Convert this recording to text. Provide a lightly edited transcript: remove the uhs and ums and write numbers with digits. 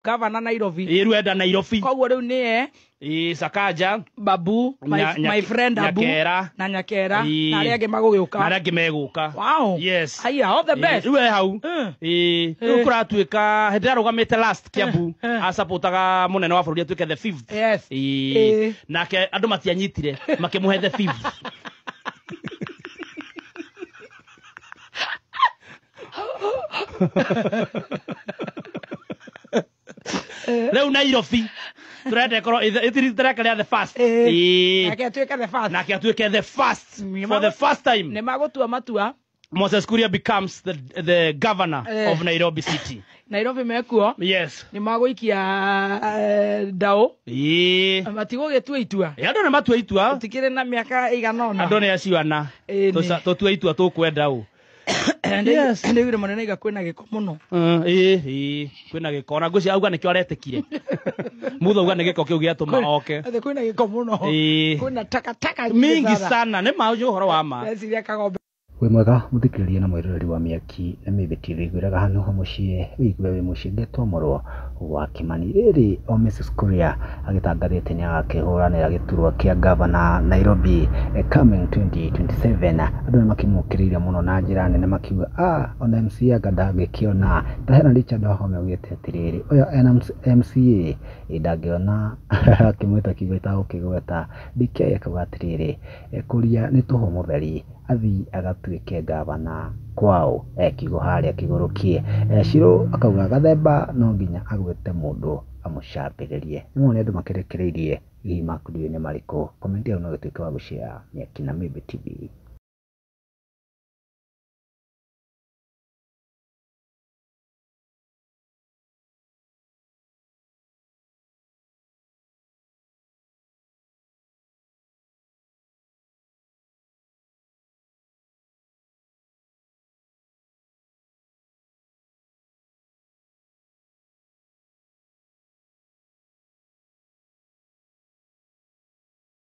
Gavana Nairobi. Ĩ rĩu enda Nairobi. Koguo rĩu nĩye Ĩ Sakaja. Babu, my friend Abu Nyakera. Na Nyakera Ĩ. na arĩa angĩ magũgĩũka. Na arĩa angĩ megũka. Wow. Yes. Haya, all the best. Rĩu e hau. Ĩ rĩu kũratuĩka hĩndĩ ĩrĩa arũgamĩte last Kiambu, acapotaga mũnene wa bũrũri atuĩke the fifth. Yes. Ĩ nake andũ matianyitire, makĩmũhe the fifth. Rĩu Nairobi tũrenda ĩkorwo ĩtireka rĩa the first. Ĩ. Nake atuĩke the first. Nake atuĩke the first for the first time. Nĩ magũtua matua. Moses Kuria becomes the governor of Nairobi City. Nairobi mekuo. Yes. Nĩ magũikia ndaũ. Matigũgĩtua itua. Ĩ, andũ nĩ matua itua. Tũtikĩrĩ na mĩaka ĩigana ũna. Andũ nĩ acio ana. Ĩ, nĩ. Tũtue itua tũkwenda ũ. Yes. Ndĩguire mũnene iga kwĩna gĩko mũno. Ĩ, ĩ, kwĩna gĩko na ngwĩciria auga nĩkĩo aretĩkire. Mutha auga nĩ gĩko kĩu gĩatũma oke. Atĩ kwĩna gĩko mũno. Ĩ. Kwĩna takataka mingi sana, nĩ ma ũcio ũhoro wa ma. Ndeciria kagombe. Wĩ mwega mũthikĩrĩria na mwĩroreri wa Mĩaki na Mĩthĩ TV, ngwĩraga hano ho mũciĩ wĩigue wĩ mũciĩ, ngetwo mũrũ wa Kĩmani. Rĩrĩ o Mrs Kuria agĩtangathĩte nĩ agakĩhũranĩra gĩturwa kĩa gavana Nairobi coming 2027, andũ nĩ makĩmũkĩrĩire mũno na njĩra nene makiuga ona MCA anga ndangĩkĩona. Ta hena Richard Wahome augĩte atĩrĩrĩ, ũyũ ena MCA ndangĩona, akĩmwĩta kiugo itagũkĩgweta. DK akauga atĩrĩrĩ, Kuria nĩ tũhũ mũtheri, athi agatuĩke gavana kwao, kiugo harĩa kĩgũrũkie. Shiro akauga Gathemba no nginya agwĩte mũndũ amũcambĩrĩrie. Nĩ mawoni andũ makĩrekereirie, hihi maku ndiũĩ nĩ marĩkũ? Comment yao no gĩtuĩke wa gũshare Mĩaki na Mĩmbi TV.